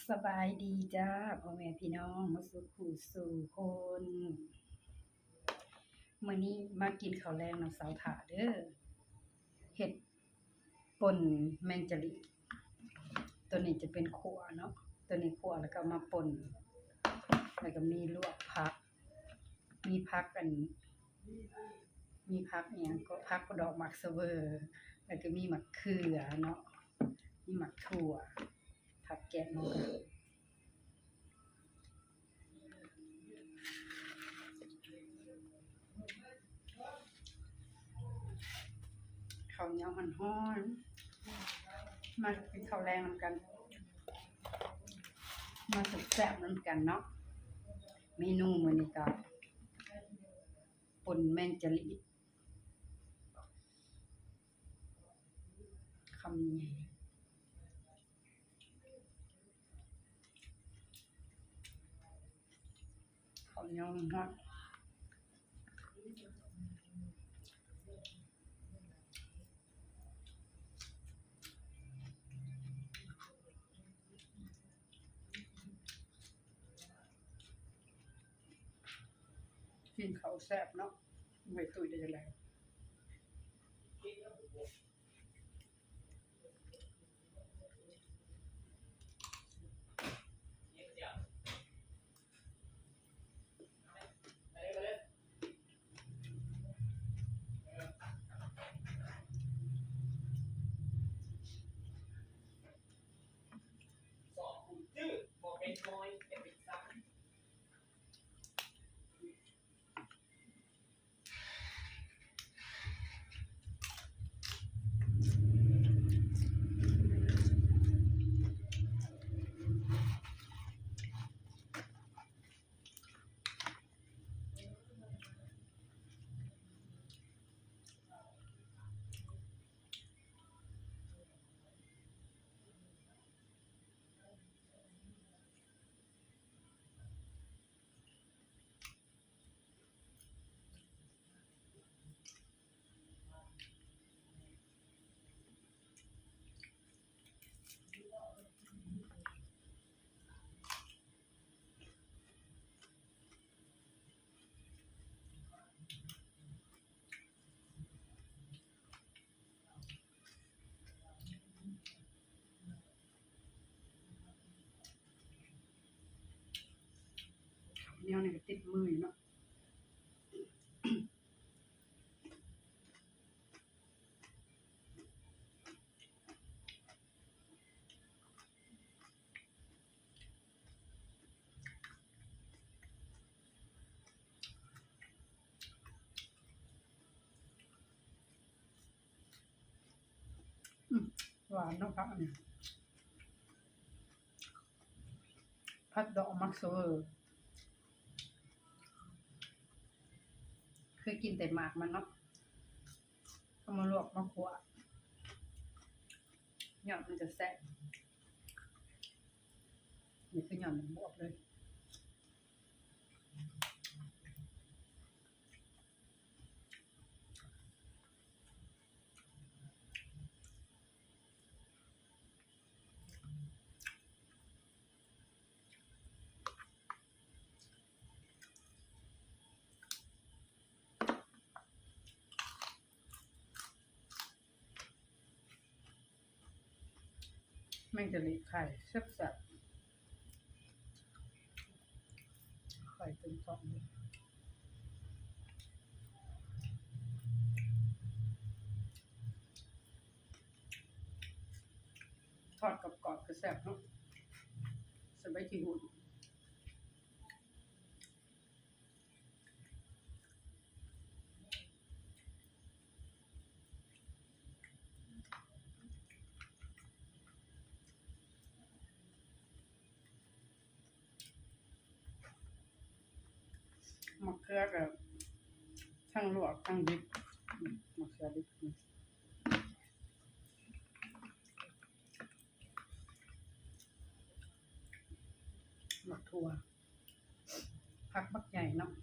ສະບາຍດີຈ້າ ພໍ່ແມ່ພີ່ນ້ອງໝົດສູ່ຜູ້ສູ່ຄົນ. ມື້ນີ້ມາກິນເຂົ້າແລງນຳສາວຖາເດີ. ເຮັດ ປົ່ນແມງຈະຫຼີ່ ຕົວນີ້ຈະເປັນຂົ້ວເນາະ, ຕົວນີ້ຂົ້ວແລ້ວກໍເອົາມາປົ່ນ ແລ້ວກໍມີລວກຜັກ ມີຜັກອັນ ມີຜັກອີ່ຫຍັງກໍ ຜັກດອກໝາກສະເຫວີ ແລ້ວກໍມີໝາກເຂືອເນາະ ມີໝາກຖົ່ວ ຜັກແກະມັນກໍ ເຂົ້າໜຽວຮ້ອນໆ ມາກິນເຂົ້າແລງນຳກັນ ມາແຊບໆນຳກັນເນາະ. ເມນູມື້ນີ້ກໍປົ່ນແມງຈະຫຼີ່ ຄຳໃຫຍ່. ເຂົ້າໜຽວຮ້ອນ ກິນເຂົ້າແຊບເນາະ ໄວ້ຕຸ້ຍໄດ້ຈັ່ງໃດ. ແນວນີ້ກໍຕິດມືຢູ່ເນາະ. ອືມ ຫວານເນາະ ຜັກອັນນີ້ ຜັກດອກໝາກສະເຫວີ ເຄີຍກິນແຕ່ໝາກມັນເນາະ ເອົາມາລວກມາຂົ້ວ ຍອດມັນຈະແຊບ ນີ້ຄືຍອດໝາກບວບເລີຍ. ແມງຈະຫຼີ່ໄຂ່ແຊບໆ ໄຂ່ເຕັມທ້ອງ ທອດກອບໆ ກໍແຊບເນາະ ໃສ່ໃບຂີ້ຫຸ່ນ. ໝາກເຂືອກໍທັງລວກທັງດິບ ໝາກເຂືອດິບ ໝາກຖົ່ວ ຜັກບັກໃຫຍ່ເນາະ ແ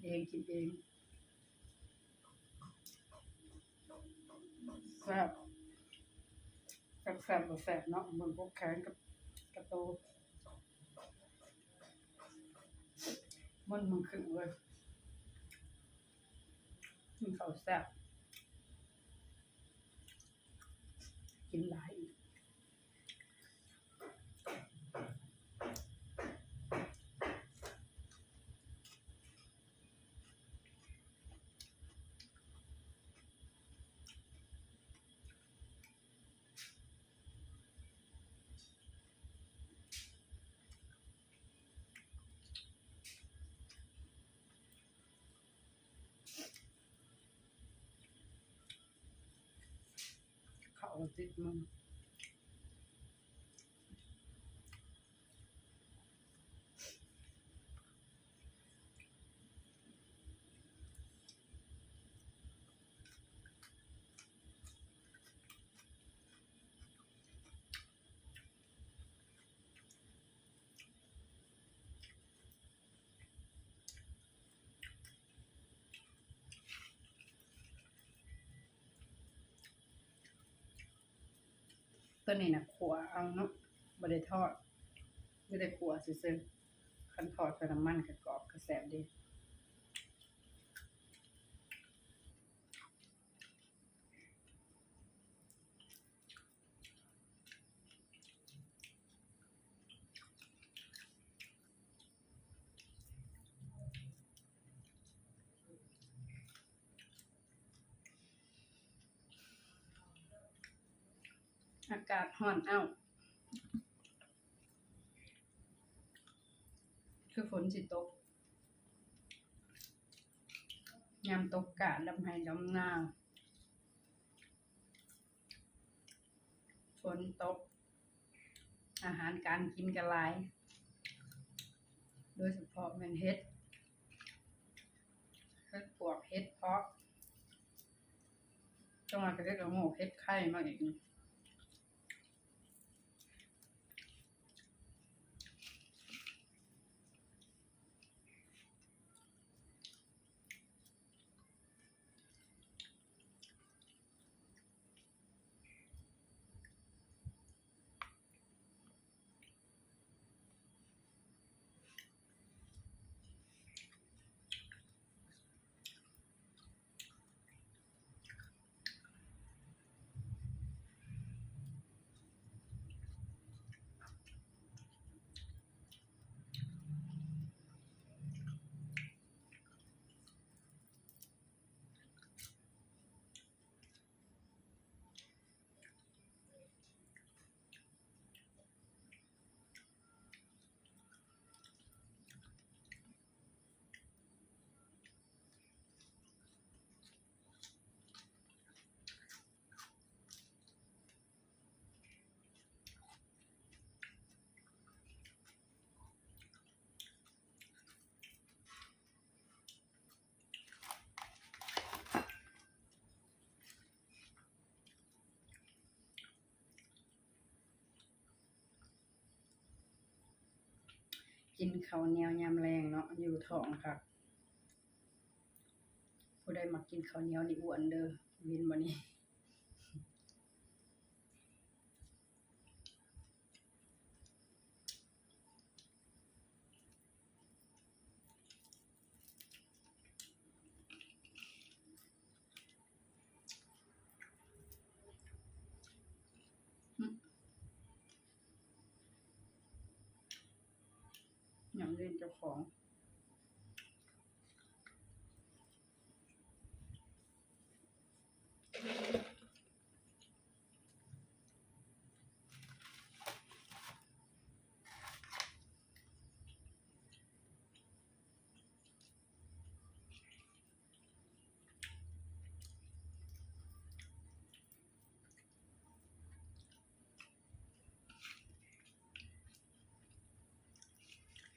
ເອງ ກິນເອງ ແຊບ ແຊບ ແຊບບໍ່ແຊບເນາະ ມັນບໍ່ແຂງກັບ ກັບໂຕ ມັນ ມັນຄືເວີຍ ກິນເຂົ້າແຊບ ກິນຫຼາຍອີກ. ເຂົ້າຕິດມື. ຕົວນີ້ນະ ຂົ້ວເອົາເນາະ ບໍ່ໄດ້ທອດ ມີແຕ່ຂົ້ວຊື່ໆ ຄັນທອດໃສ່ນ້ຳມັນກະກອບ ກະແຊບເດ້. ອາກາດຮ້ອນອ້າວ ຄືຝົນຊິຕົກ ຍາມຕົກກ້າດຳໄຮ່ດຳນາ ຝົນຕົກ ອາຫານການກິນກະຫຼາຍ ໂດຍສະເພາະແມ່ນເຫັດ ເຫັດປວກ ເຫັດເຜາະ ຈັກໜ່ອຍກະເຮັດລະໂງກ ເຫັດໄຂ່ມາອີກ. ກິນເຂົ້າໜຽວຍາມແລງເນາະ ຢູ່ທ້ອງຄັກ. ຜູ້ໃດມັກກິນເຂົ້າໜຽວນີ້ອ້ວນເດີ ເຫັນບໍ່ນີ້. ຫຍັງເລີຍເຈົ້າຂອງ.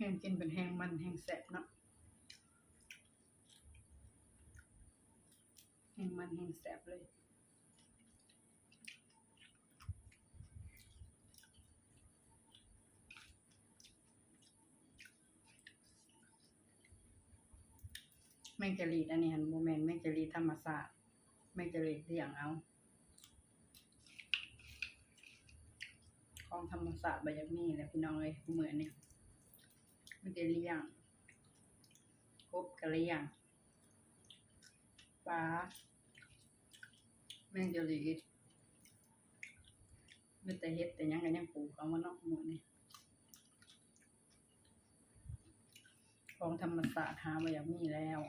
ແຮງກິນເປັນແຮງມັນແຮງແຊບເນາະ ແຮງມັນແຮງແຊບເລີຍ. ຫ ງຈະຫຼີດອັນນີ້ຫັ້ນບໍ່ແມ່ນແມງຈະຫຼີດທຳມະຊາດ, ແມງຈະຫຼີດລ້ຽງເອົາ. ຂອງທຳມະຊາດບໍ່ຢາກມີແຫຼະພີ່ນ້ອງເອີຍ, ມື້ນີ້ມີແຕ່ລ້ຽງ, ກົບກະລ້ຽງ, ປາ, ແມງຈະຫຼີດ, ມີແຕ່ເຫັດແຕ່ຫຍັງກະຍັງປູກເອົາມາເນາະມື້ນີ້. ຂອງທຳມະຊາດຫາບໍ່ຢາກມີແລ້ວ.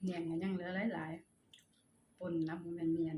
ໜ້ຽງກະຍັງເຫຼືອຫຼາຍໆ, ປົ່ນນຳ ບໍ່ແມ່ນໜ້ຽງ.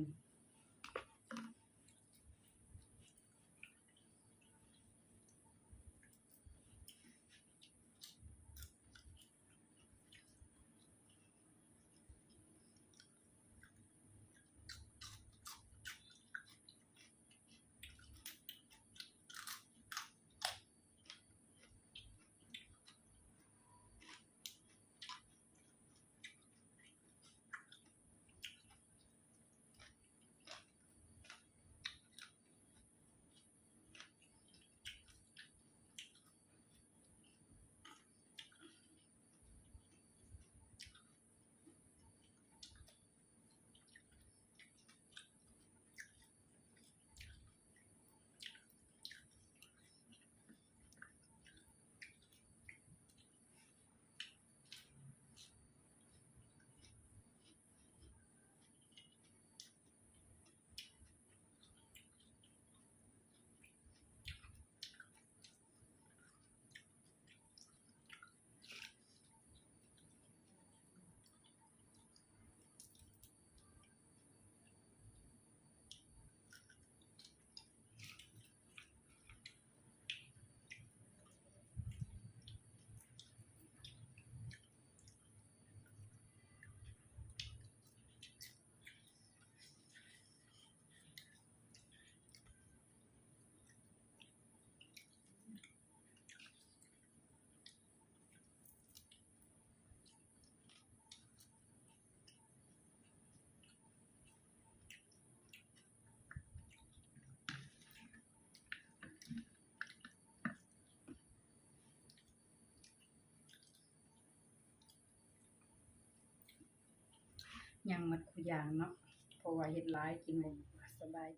ຍັງໝົດຄູ່ຢ່າງເນາະ ເພາະວ່າເຮັດຫຼາຍກິນບໍ່ໝົດ. ສະບາຍ